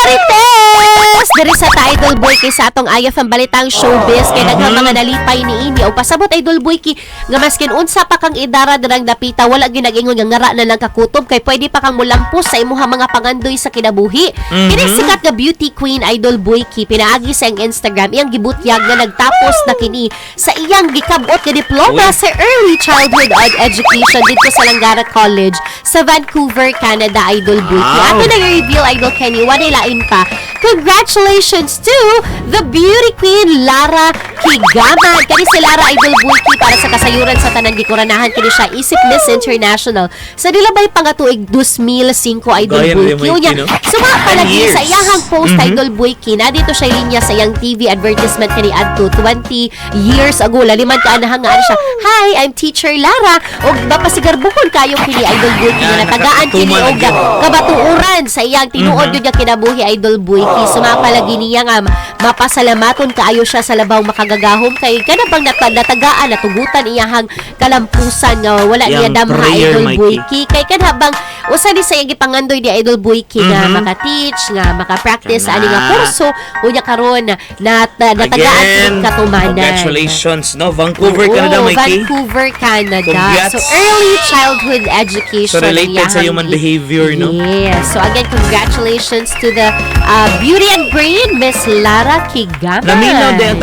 Marites! Diri sa ta, Idol Boy, kay sa atong IFM Balitang Showbiz kay daghang mga nalipay niini o pasabot, Idol Boy, ki nga maskin unsa pa kang idara dirang dapita, wala gyud nag-ingon nga ngara na lang kakutob kay pwede pa kang mulampos sa imuha mga pangandoy sa kinabuhi. Kini sikat nga beauty queen, Idol Boy, ki pinaagi sa iyang Instagram, iyang gibutyag nga nagtapos na kini sa iyang gikabot nga diploma Uy. Sa Early Childhood Education dito sa Langara College sa Vancouver, Canada, Idol Boy. Ato nag-reveal, Idol Kenny, walay lain pa. Congratulations to the beauty queen Lara Quigaman. Kani si Lara, Idol Boyki, para sa kasayuran sa tanan, gikoranahan kini siya isip Miss International sa nilabay pa nga tuig 2005, Idol Gaya na Boyki. rin, Mikey, Unya, no? suma palagi Years. sa iyahang post, Idol Boyki, na dito siya linya sa iyang TV advertisement kani adto 20 years ago. Laliman ka anahangaan siya. "Hi, I'm Teacher Lara." Og mapasigarbuhon kayo kini, Idol Boyki, nga Yan, natagaan kini nakakatuman og na gyud. Kabatuoran sa iyang tinuod gyud nga kinabuhi, Idol Boyki. Suma palagi niya nga mapasalamaton kaayo siya sa Labaw Makagagahom kay kana bang natagaan, natugutan iyahang kalampusan nga wala niya Iyang damha, prayer, Idol Mikey. Boyki, kay kana bang usa ni sa iyang gipangandoy ni Idol Boyki nga maka-teach, nga maka-practice Kana. Ani nga kurso, unya karon na natagaan Again, kini katumanan. congratulations, no? Vancouver, Oo, Canada, Mikey. Vancouver, Canada. Congrats. So, early childhood education. So, related sa iyahang human behavior, no? Yes. So, again, congratulations to the beauty and brain, Miss Lara Quigaman. Naminaw din ang